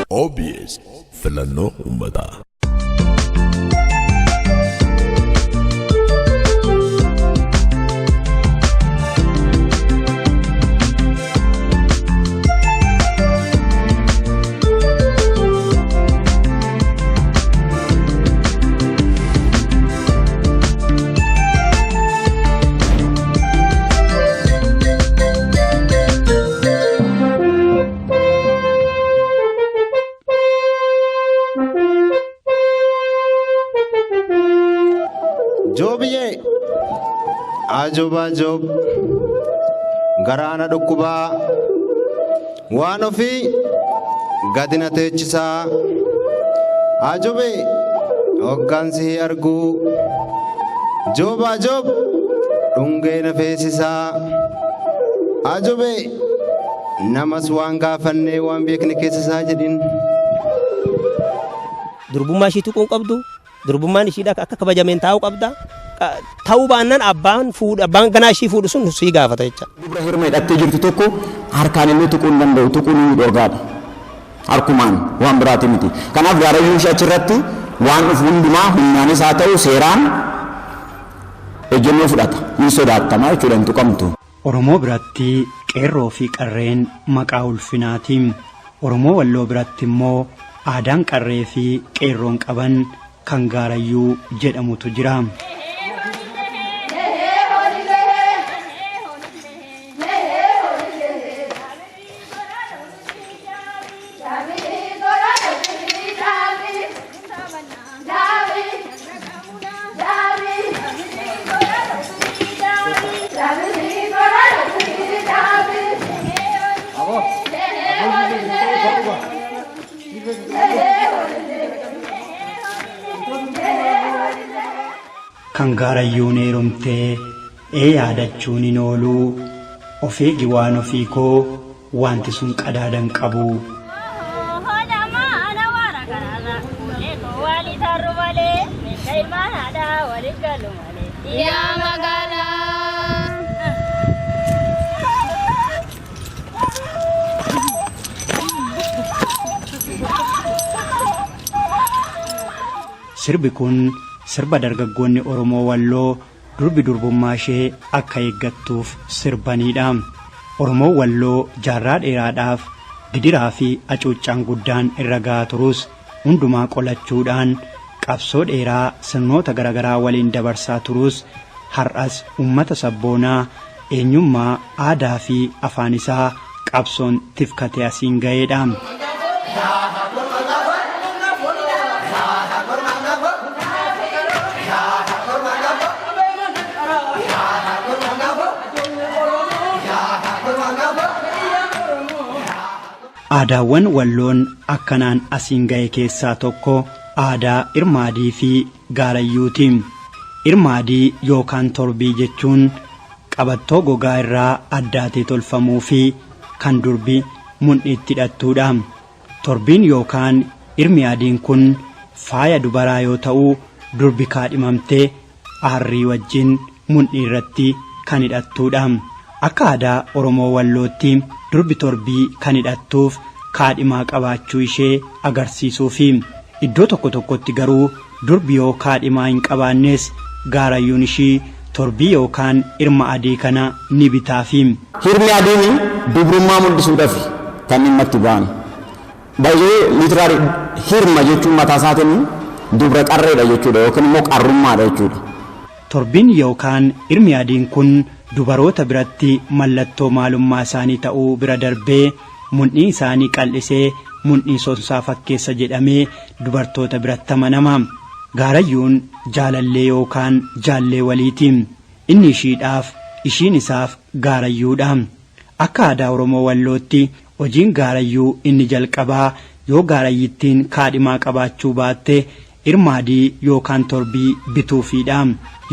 OBS filannoo uummataa. Joobiyyee ajooba joob garaana dhukkubaa waan ofii gadi na teechisaa ajoobe hoggansi arguu jooba joob dhungee na feesisaa ajoobe namas waan gaafannee waan beekne keessisaa jedhin. Durbummaa ishii tuquu hin qabdu. Durbummaan ishiidha akka kabajameen taa'uu qabda. Ta'uu baannaan abbaan fuudhu abbaan ganaa ishii fuudhu sun sii gaafata jecha. Dubra hirma hidhattee jirtu tokko harkaan illee tuquu hin danda'u. Tuquun inni dhorgaadha. Harkumaan waan biraati miti. Kanaaf gaarayyuun ishee achirratti waan dhufu hundumaa humnaanis haa ta'u seeraan ejjennoo fudhata. Ni sodaattama jechuudha hin tuqamtu. Oromoo biratti qeerroo fi qarreen maqaa ulfinaati. Oromoo Walloo biratti immoo aadaan qarree fi qeerroon qaban kan gaarayyuu jedhamutu jira. Kan gaarayyuun heerumtee ee yaadachuun hin ooluu of eegi waan ofii koo wanti sun qadaada hin qabu. Yaa magaalaa. Sirbi kun sirba dargaggoonni Oromoo Walloo durbi durbummaa ishee akka eeggattuuf sirbaniidha. Oromoon Walloo jaarraa dheeraadhaaf gidiraa fi hacuuccaan guddaan irra gahaa turus hundumaa qolachuudhaan qabsoo dheeraa sirnoota garaagaraa waliin dabarsaa turus har'as uummata sabboonaa eenyummaa aadaa fi afaan isaa qabsoon tifkatee asiin ga'eedha. Aadaawwan Walloon akkanaan asiin ga'e keessaa tokko aadaa Irmaadii fi Gaarayyuuti. Irmaadii yookaan torbii jechuun qabattoo gogaa irraa addaatee tolfamuu fi kan durbi mundhiitti hidhattuudha. Torbiin yookaan irmi adiin kun faaya dubaraa yoo ta'u durbi kaadhimamte aarrii wajjin mundhii irratti kan hidhattuudha. Akka aadaa Oromoo Wallootti durbi torbii kan hidhattuuf kaadhimaa qabaachuu ishee agarsiisuufi. Iddoo tokko tokkotti garuu durbi yoo kaadhimaa hin qabaannes gaarayyuun ishii torbii yookaan irma adii kana ni bitaafi. Hirmi adiin dubrummaa mul'isuudhaaf kan dhimma itti ba'an. Baay'ee literally hirma jechuun mataa isaatiin dubra qarreedha jechuudha yookiin immoo qarrummaadha jechuudha. Torbiin yookaan irmi adiin kun dubaroota biratti mallattoo maalummaa isaanii ta'uu bira darbee mundhii isaanii qal'isee mundhii sonsaa fakkeessa jedhamee dubartoota biratti amanama. Gaarayyuun jaalallee yookaan jaallee waliiti. Inni ishiidhaaf ishiin isaaf gaarayyuudha. Akka aadaa Oromoo Wallootti hojiin gaarayyuu inni jalqabaa yoo gaarayyittiin kaadhimaa qabaachuu baatte irmaadii yookaan torbii bituufiidha.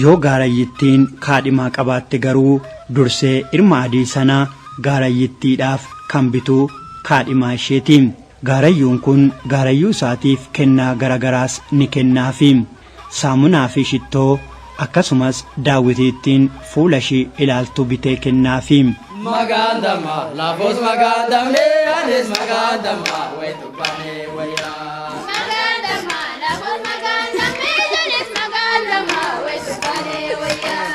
Yoo gaarayyittiin kaadhimaa qabaatte garuu dursee irma adii sana gaarayyittiidhaaf kan bitu kaadhimaa isheeti. Gaarayyuun kun gaarayyuu isaatiif kennaa garagaraas ni kennaafi. Saamunaa fi shittoo akkasumas daawwitiittiin fuula ishii ilaaltu bitee kennaafi. Magaan damma laafoos magaan damnee anis magaan damma wayitu baanee wayyaa. Magaan damma laafoos magaan damnee anis magaan damma wayitu baanee wayyaa.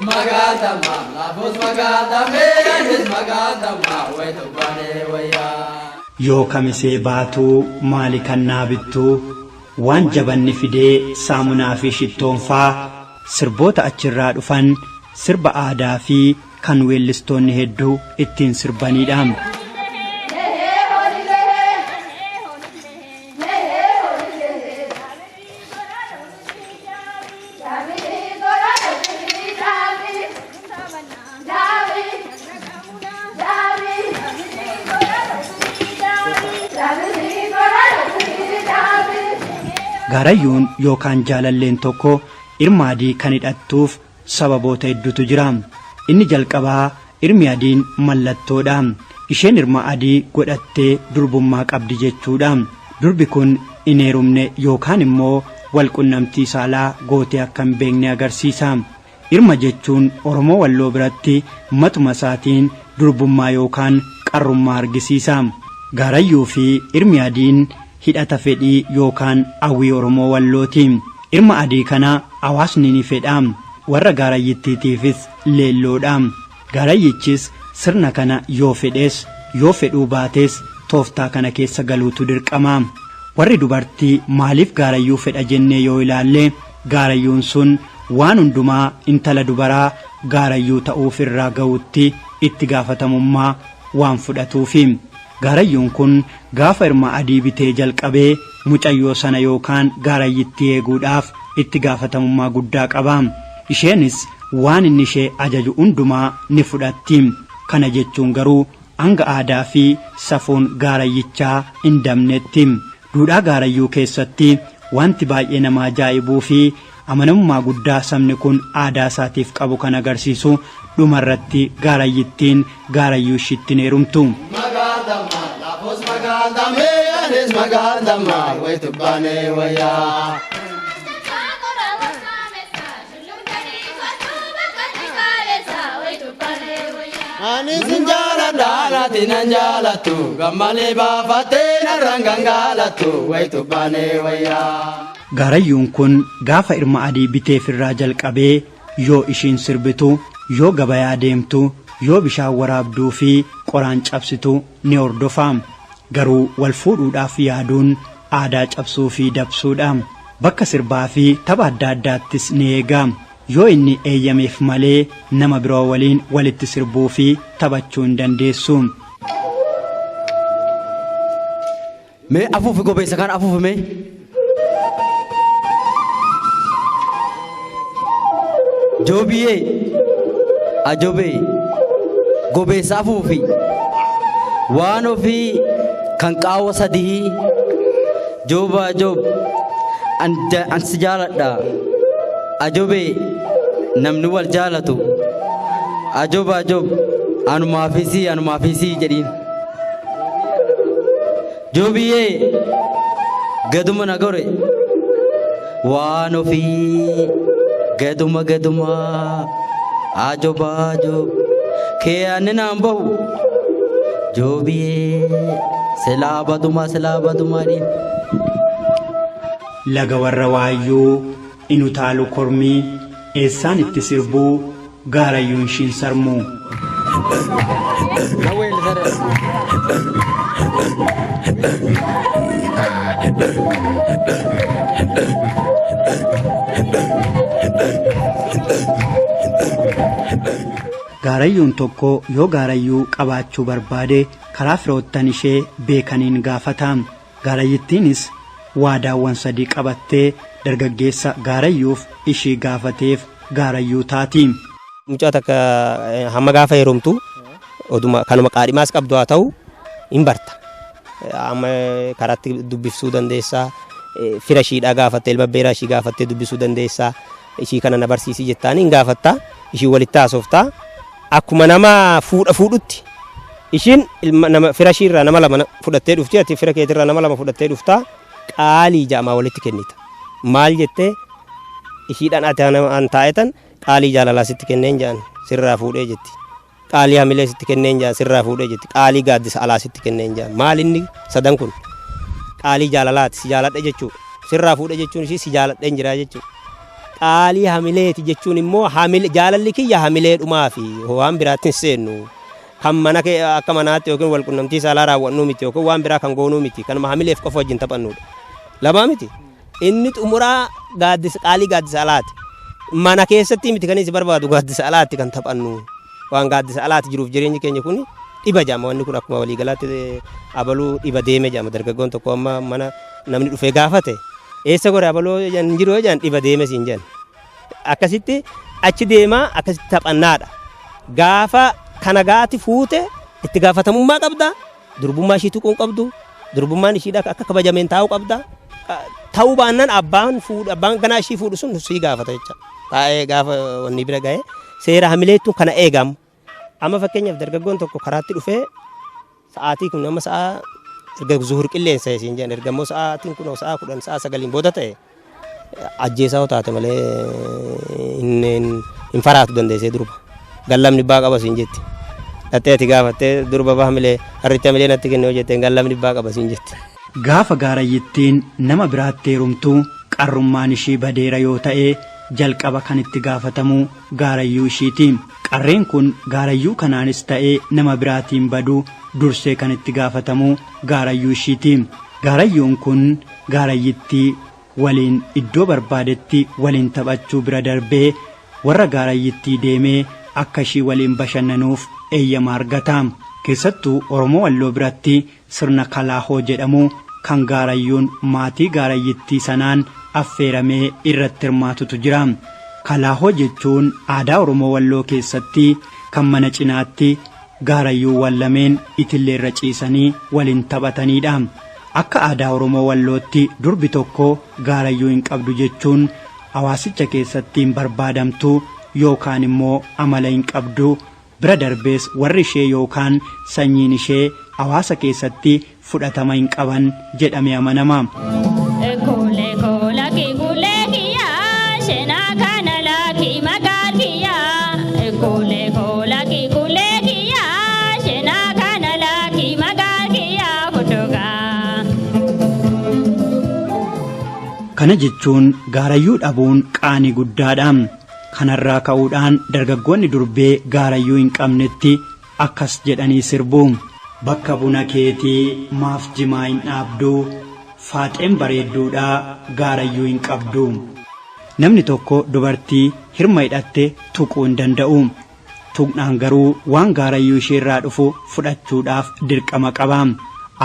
Magaan damma laafoos magaan damnee anis magaan damma wayitu baanee wayyaa. Yoo kamisee baatuu maali kan naa bittuu waan jabanni fidee saamunaa fi shittoonfaa sirboota achirraa dhufan sirba aadaa fi kan weellistoonni hedduu ittiin sirbaniidha. Gaarayyuun yookaan jaalalleen tokko irma adii kan hidhattuuf sababoota hedduutu jira. Inni jalqabaa irmi adiin mallattoodha. Isheen irma adii godhattee durbummaa qabdi jechuudha. Durbi kun hin heerumne yookaan immoo walqunnamtii saalaa gootee akka hin beekne agarsiisa. Irma jechuun Oromoo Walloo biratti matuma isaatiin durbummaa yookaan qarrummaa argisiisa. Gaarayyuu fi irmi adiin hidhata fedhii yookaan hawwii Oromoo Wallooti. Irma adii kana hawaasni ni fedha. Warra gaarayyittiitiifis leelloodha. Gaarayyichis sirna kana yoo fedhes yoo fedhuu baates tooftaa kana keessa galuutu dirqama. Warri dubartii maaliif gaarayyuu fedha jennee yoo ilaalle gaarayyuun sun waan hundumaa intala dubaraa gaarayyuu ta'uuf irraa ga'utti itti gaafatamummaa waan fudhatuufi. Gaarayyuun kun gaafa irma adii bitee jalqabee mucayyoo sana yookaan gaarayyittii eeguudhaaf itti gaafatamummaa guddaa qaba. Isheenis waan inni ishee ajaju hundumaa ni fudhatti. Kana jechuun garuu hanga aadaa fi safuun gaarayyichaa hin dabnetti. Duudhaa gaarayyuu keessatti wanti baay'ee nama ajaa'ibuu fi amanamummaa guddaa sabni kun aadaa isaatiif qabu kan agarsiisu dhumarratti gaarayyittiin gaarayyuu ishiitti hin heerumtu. Magaan damma laafoos magaan damnee anis magaan damma wayitu baanee wayyaa. Ani sin jaaladha ati nan jaalattu gammalee baafattee narraan gangaalattu wayitu baanee wayyaa. Gaarayyuun kun gaafa irma adii biteefirraa jalqabee yoo ishiin sirbitu, yoo gabayaa deemtu, yoo bishaan waraabduu fi qoraan cabsitu ni hordofa. Garuu wal fuudhuudhaaf yaaduun aadaa cabsuu fi dabsuudha. Bakka sirbaa fi tapha adda addaattis ni eega. Yoo inni eeyyameef malee nama biroo waliin walitti sirbuu fi taphachuu hin dandeessu. Mee afuufi gobeessa kana afuufi mee. Joobiyee ajobee gobeessa afuufi waan ofii kan qaawwa sadii jooba ajoob an si jaaladha ajobee namni wal jaalatu ajoba ajob anumaafisii anumaafisii jedhiin. Joobiyee gaduma na gore waan ofii gaduma gaduma ajoba ajob kee ani naan bahu joobiyee silaa baduma silaa baduma dhiin. Laga warra waayyuu in utaalu kormii eessaan itti sirbuu gaarayyuun ishiin sarmu. Gaarayyuun tokko yoo gaarayyuu qabaachuu barbaade karaa firoottan ishee beekaniin gaafata. Gaarayyittiinis waadaawwan sadii qabattee dargaggeessa gaarayyuuf ishii gaafateef gaarayyuu taati. Mucaa takka hamma gaafa heerumtu oduma kanuma qaadhimaas qabdu haa ta'u hin barta. Amma karaatti dubbifsuu dandeessaa. Fira ishiidhaa gaafattee ilma beeraa ishii gaafattee dubbisuu dandeessaa. Ishii kana na barsiisii jettaan hin gaafatta. Ishii walitti haasoftaa. Akkuma nama fuudha fuudhutti ishiin ilma nama fira ishiirraa nama lama fudhattee dhufti ati fira keetirraa nama lama fudhattee dhuftaa qaalii ja'amaa walitti kennita. Maal jettee ishiidhaan ati an taa'etan qaalii jaalalaa sitti kenneen ja'an sirraa fuudhee jetti. Qaalii hamilee sitti kenneen jaa sirraa fuudhee jetti. Qaalii gaaddisa alaa sitti kenneen jaa. Maal inni sadan kun? Qaalii jaalalaati si jaaladhe jechuudha. Sirraa fuudhe jechuun ishii si jaaladheen jira jechuudha. Qaalii hamileeti jechuun immoo jaalalli kiyya hamilee dhumaa fi waan biraatti hin seennu. Kan mana kee akka manaatti yookiin wal qunnamtii saalaa raawwannuu miti yookiin waan biraa kan goonuu miti. Kanuma hamileef qofa wajjin taphannudha. Lamaa miti. Inni xumuraa gaaddisa qaalii gaaddisa alaati. Mana keessatti miti kan isi barbaadu gaaddisa alaatti kan taphannu. Waan gaaddisa alaatti jiruuf jireenyi keenya kun dhiba jedhama. Wanni kun akkuma waliigalaatti abaluu dhiba deeme jedhama. Dargaggoon tokko amma mana namni dhufee gaafate eessa gore abaluu hin jiru jedhan dhiba deeme siin jedhan. Akkasitti achi deemaa akkasitti taphannaadha. Gaafa kana gaati fuute itti gaafatamummaa qabda. Durbummaa ishii tuquu hin qabdu. Durbummaan ishiidha akka kabajameen taa'uu qabda. Ta'uu baannaan abbaan fuudhu abbaan ganaa ishii fuudhu sun sii gaafata jecha. Taa'ee gaafa wanni bira ga'e seera hamileettu kana eegamu. Amma fakkeenyaaf dargaggoon tokko karaatti dhufee sa'aatii kun amma sa'a erga zuhur qilleensa isiin jedhan erga immoo sa'aatiin kun sa'a 10 sa'a 9 booda ta'e ajjeesaa yoo taate malee hin faraatu dandeessee durba. Gallamni baa qaba siin jetti. Dhattee ati gaafattee durba baha milee harricha milee natti kenni yoo jetteen gallamni baa qaba siin jetti. Gaafa gaarayyittiin nama biraatti heerumtu qarrummaan ishii badeera yoo ta'e jalqaba kan itti gaafatamu gaarayyuu ishiiti. Qarreen kun gaarayyuu kanaanis ta'e nama biraatiin badu dursee kan itti gaafatamu gaarayyuu ishiiti. Gaarayyuun kun gaarayyittii waliin iddoo barbaadetti waliin taphachuu bira darbee warra gaarayyittii deemee akka ishii waliin bashannanuuf eeyyama argata. Keessattuu Oromoo Walloo biratti sirna kalaahoo jedhamu kan gaarayyuun maatii gaarayyittii sanaan affeeramee irratti hirmaatutu jira. Kalaahoo jechuun aadaa Oromoo Walloo keessatti kan mana cinaatti gaarayyuuwwan lameen itilleerra ciisanii waliin taphatanidha. Akka aadaa Oromoo Wallootti durbi tokko gaarayyuu hin qabdu jechuun hawaasicha keessatti hin barbaadamtu yookaan immoo amala hin qabdu bira darbees warri ishee yookaan sanyiin ishee hawaasa keessatti fudhatama hin qaban jedhamee amanama. Kule kula ki kule kiya, shena kana la ki magar kiya. Kule kula ki kule kiya, shena kana la ki magar kiya futuga. Kana jechuun gaarayyuu dhabuun qaanii guddaadha. Kanarraa ka'uudhaan dargaggoonni durbee gaarayyuu hin qabnetti akkas jedhanii sirbu. Bakka buna keetii maaf jimaa hin dhaabdu, faaxeen bareedduudhaa gaarayyuu hin qabdu. Namni tokko dubartii hirma hidhatte tuquu hin danda'u. Tuqnaan garuu waan gaarayyuu isheerraa dhufu fudhachuudhaaf dirqama qaba.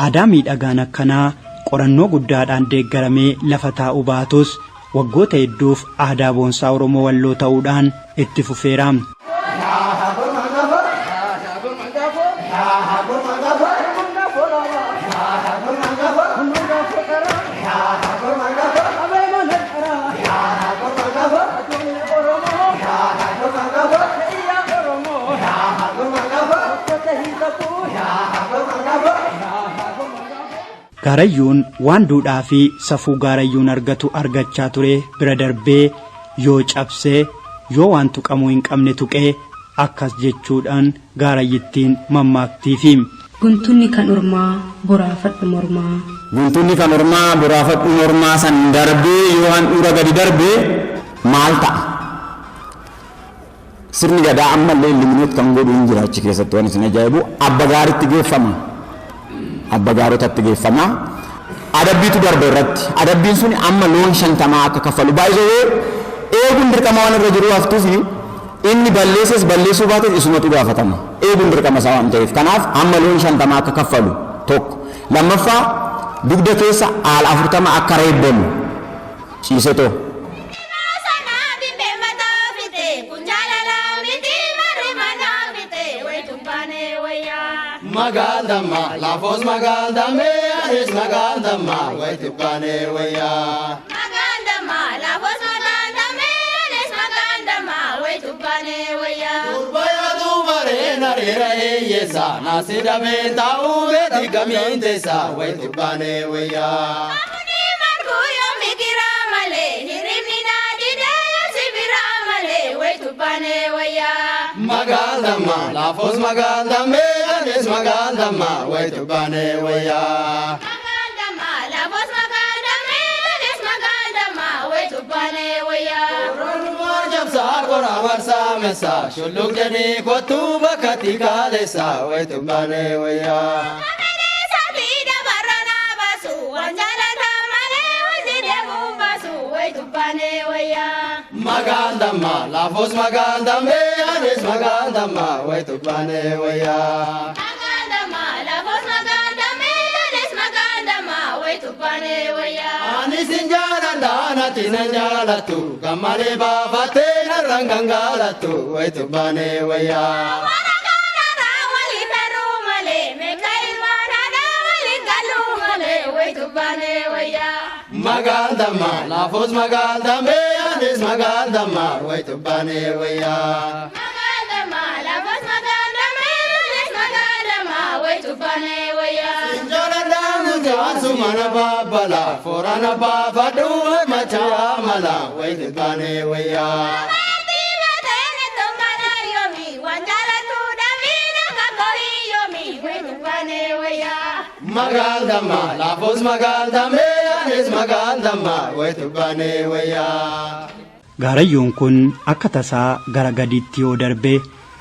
Aadaa miidhagaan akkanaa qorannoo guddaadhaan deeggaramee lafa taa'uu baatus waggoota hedduuf aadaa boonsaa Oromoo Walloo ta'uudhaan itti fufeera. Gaarayyuun waan duudhaa fi safuu gaarayyuun argatu argachaa ture bira darbee yoo cabsee yoo waan tuqamuu hin qabne tuqee akkas jechuudhaan gaarayyittiin mammaaktiifi. Guntunni kan ormaa boraafadhu mormaa. Guntunni kan ormaa boraafadhu mormaa san darbee yoo handhuura gadi darbe maal ta'a? Sirni gadaa ammallee illuminate kan godhu hin jira achi keessatti waan isin ajaa'ibu abba gaaritti geeffama. Abba gaarotatti geeffama. Adabbiitu darba irratti. Adabbiin sun amma loon 50 akka kaffalu. Baay'ee eeguun dirqama waan irra jiru haftuufi inni balleesses balleessuu baates isumatu gaafatama. Eeguun dirqama isaa waan ta'eef. Kanaaf amma loon 50 akka kaffalu tokko. Lammaffaa dugda keessa aal 40 akka reebbamu ciisetoo. Magaal damma lafoos magaal dammee anis magaal damma wayitu baanee wayyaa. Magaan damma lafoos magaan dammee anis magaan damma wayitu baanee wayyaa. Durbaya dubareen hariira eeyyeessa naasi damee taa'uu beeti gamiin teessa wayitu baanee wayyaa. Amuni marguu yoomi giraa malee hirribni naa didee yoo si biraa malee wayitu baanee wayyaa. Magaal damma laafoos magaal dammee anis magaal damma wayitu baanee wayyaa. Magaal damma laafoos magaal dammee anis magaal damma wayitu baanee wayyaa. Oromoo jabsaa koraa marsaa meessaa shulluq jedhii kottuu bakka tikaalessaa wayitu baanee wayyaa. Magaal damma laafoos magaal dammee anis magaal damma wayitu baanee wayyaa. Magaal damma laafoos magaal dammee anis magaal damma wayitu baanee wayyaa. Anis hin jaaladha natti nan jaalattu gammalee baafattee narraan gangaalattu wayitu baanee wayyaa. Wali taruu malee meeqa ilmaan haadha wali galuu malee wayitu baanee wayyaa. Magaal damma laafoos magaal dammee anis magaal damma wayitu baanee wayyaa. Magaal damma laafoos magaal dammee anis magaal damma wayitu baanee wayyaa. Jaaladha mucaasu mana baabala foorana baafadhu machaa mala wayitu baanee wayyaa. Magaal damma laafoos magaal dammee anis magaal damma wayitu baanee wayyaa. Gaarayyuun kun akka tasaa gara gadiitti yoo darbe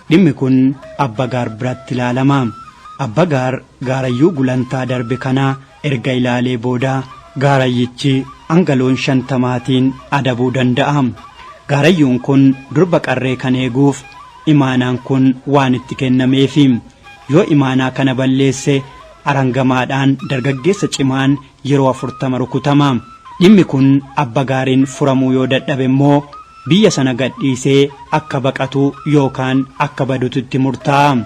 dhimmi kun Abbagaar biratti ilaalama. Abbagaar gaarayyuu gulantaa darbe kana erga ilaalee booda gaarayyichi hanga loon 50maatiin adabuu danda'a. Gaarayyuun kun durba qarree kan eeguuf imaanaan kun waan itti kennameefi. Yoo imaanaa kana balleesse arangamaadhaan dargaggeessa cimaan yeroo 40 rukutama. Dhimmi kun Abbagaariin furamuu yoo dadhabe immoo biyya sana gadhiisee akka baqatu yookaan akka badutu itti murtaa'a.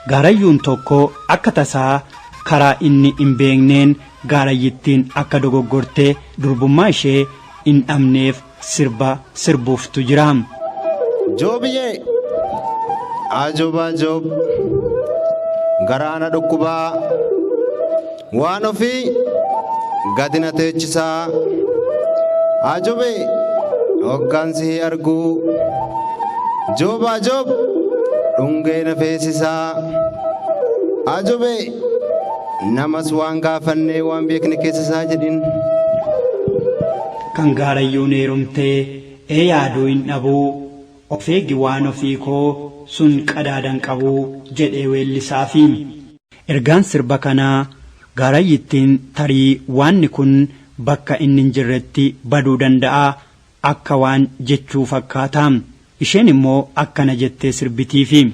Gaarayyuun tokko akka tasaa karaa inni hin beekneen gaarayyittiin akka dogoggortee durbummaa ishee hin dhabneef sirba sirbuuftu jira. Joobiyyee ajooba joob garaana dhukkubaa waan ofii gadi na teechisaa ajoobe hoggansi arguu jooba joob dhungee na feesisaa ajoobe namas waan gaafannee waan beekne keessisaa jedhin. Kan gaarayyuun heerumtee ee yaaduu hin dhabuu of eegi waan ofii koo sun qadaadan qabuu jedhee weellisaafi. Ergaan sirba kanaa gaarayyittiin tarii waanni kun bakka inni hin jirretti baduu danda'a akka waan jechuu fakkaata. Isheen immoo akkana jettee sirbitiifi.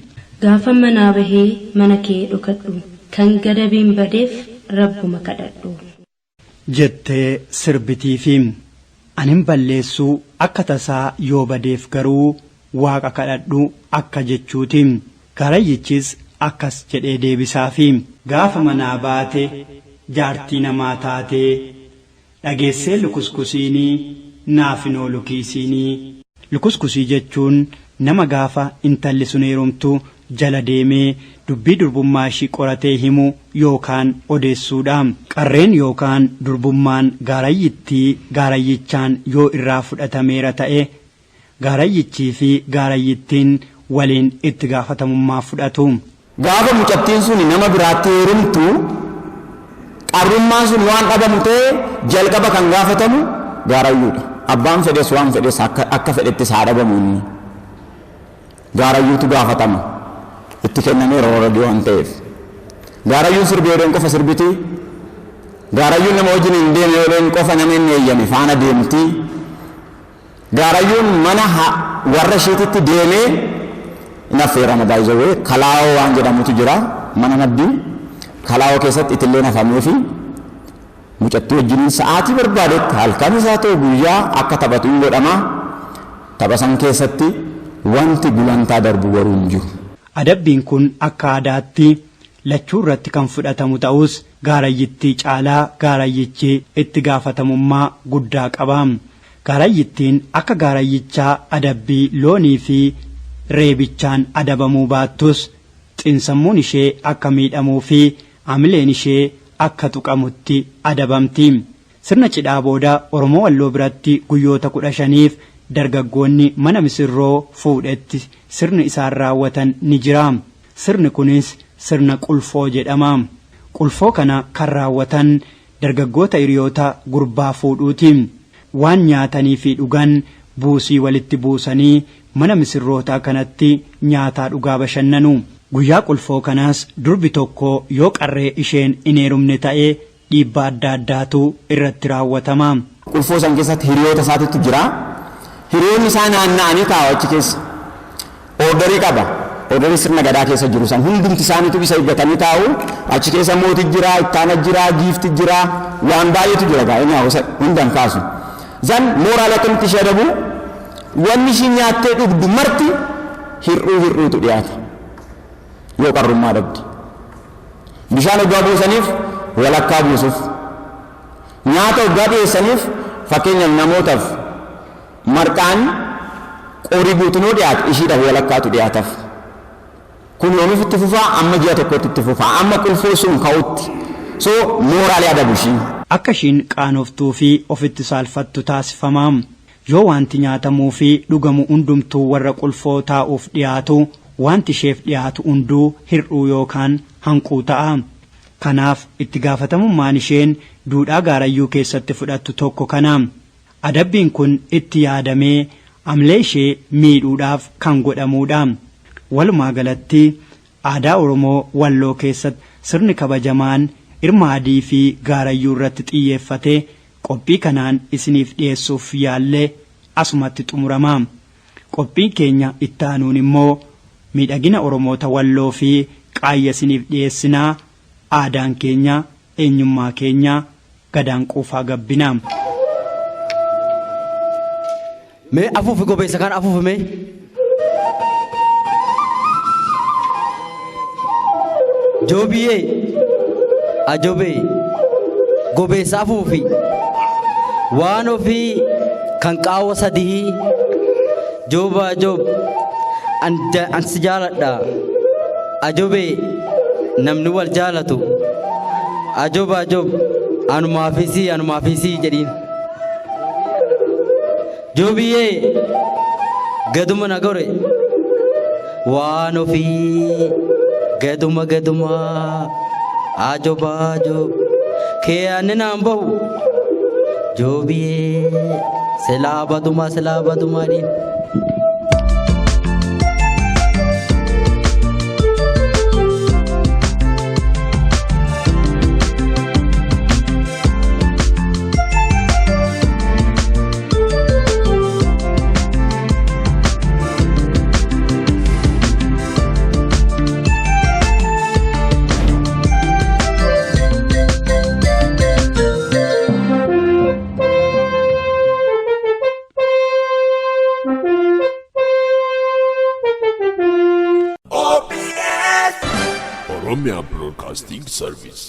Gaafa manaa bahee mana kee dhokadhu kan gadabiin badeef rabbuma kadhadhu. Jettee sirbitiifi. Anin balleessuu akka tasaa yoo badeef garuu waaqa kadhadhu akka jechuuti. Gaarayyichis akkas jedhee deebisaafi. Gaafa manaa baate jaartii namaa taatee dhageessee lukuskusiinii naaf hin oolu kiisiinii. Lukuskusii jechuun nama gaafa intalli sun heerumtu jala deemee dubbii durbummaa ishii qoratee himu yookaan odeessuudha. Qarreen yookaan durbummaan gaarayyittii gaarayyichaan yoo irraa fudhatameera ta'e gaarayyichii fi gaarayyittiin waliin itti gaafatamummaa fudhatu. Gaafa mucattiin sun nama biraatti heerumtu qarrummaan sun waan dhabamu ta'e jalqaba kan gaafatamu gaarayyuudha. Abbaan fedhes waan fedhes akka fedhettis haa dhabamu inni. Gaarayyuutu gaafatama. Itti kennameera warra waan ta'eef. Gaarayyuun sirbi yoo qofa sirbiti. Gaarayyuun nama wajjin hin deemne yoo qofa nama hin eeyyame faana deemti. Gaarayyuun mana warra isheetitti deemee hin affeerama baay'ee kalaa'oo waan jedhamutu jira mana maddii. Kalaa'oo keessatti itillee nafameefi mucattii wajjin sa'aatii barbaadetti halkan isaa ta'u guyyaa akka taphatu hin godhama. Tapha san keessatti wanti gulantaa darbu garuu hin jiru. Adabbiin kun akka aadaatti lachuu irratti kan fudhatamu ta'us gaarayyittii caalaa gaarayyichi itti gaafatamummaa guddaa qaba. Gaarayyittiin akka gaarayyichaa adabbii loonii fi reebichaan adabamuu baattus xiinsammuun ishee akka miidhamuu fi amileen ishee akka tuqamutti adabamti. Sirna cidhaa booda Oromoo Walloo biratti guyyoota 15f dargaggoonni mana misirroo fuudhetti sirni isaan raawwatan ni jira. Sirni kunis sirna qulfoo jedhama. Qulfoo kana kan raawwatan dargaggoota hiriyoota gurbaa fuudhuuti. Waan nyaatanii fi dhugan buusii walitti buusanii mana misirrootaa kanatti nyaataa dhugaa bashannanu. Guyyaa qulfoo kanaas durbi tokko yoo qarree isheen hin heerumne ta'e dhiibbaa adda addaatu irratti raawwatama. Qulfoo san keessatti hiriyoota isaatitu jira. Hiriyoonni isaa naanna'anii taa'u achi keessa. Orderii qaba. Orderii sirna gadaa keessa jiru san hundumti isaaniitu isa eeggatanii taa'u. Achi keessa mooti jira, ittaana jira, giifti jira, waan baay'eetu jira gaa inni hawwasa hundaan kaasu. Zan moral akkamitti ishee adabu? Wanni ishii nyaattee dhugdu marti hir'uu hir'uutu dhiyaata. Yoo qarrummaa dhabdi. Bishaan hoggaa buusaniif walakkaa buusuuf. Nyaata hoggaa dhiyeessaniif, fakkeenyaaf namootaaf marqaan qorii guutuun yoo dhiyaate, ishiidhaaf walakkaatu dhiyaataaf. Kun yoomiif itti fufaa? Amma ji'a tokkotti itti fufaa, amma qulfoo sun ka'utti. So moralii adabu ishii. Akka ishiin qaanoftuu fi ofitti saalfattu taasifama. Yoo wanti nyaatamuu fi dhugamu hundumtuu warra qulfoo taa'uuf dhiyaatu, wanti isheef dhiyaatu hunduu hir'uu yookaan hanquu ta'a. Kanaaf itti gaafatamummaan isheen duudhaa gaarayyuu keessatti fudhattu tokko kana. Adabbiin kun itti yaadamee amlee ishee miidhuudhaaf kan godhamuudha. Walumaa galatti aadaa Oromoo Walloo keessatti sirni kabajamaan irma adii fi gaarayyuu irratti xiyyeeffate qophii kanaan isiniif dhiyeessuuf yaalle asumatti xumurama. Qophiin keenya itti aanuun immoo miidhagina Oromoota Walloo fi qaayya isiniif dhiyeessinaa. Aadaan keenya eenyummaa keenya, gadaan quufaa gabbina. Mee afuufi gobeessa kan afuufi mee. Joobiyee ajobee gobeessa afuufi waan ofii kan qaawwa sadii jooba ajoob an si jaaladha ajobee namni wal jaalatu ajob ajob anumaafisii anumaafisii jedhiin. Joobiyee gaduma na gore waan ofii gaduma gaduma ajoba ajob kee ani naan bahu joobiyee silaa baduma silaa baduma dhiin. Oromia Broadcasting Service.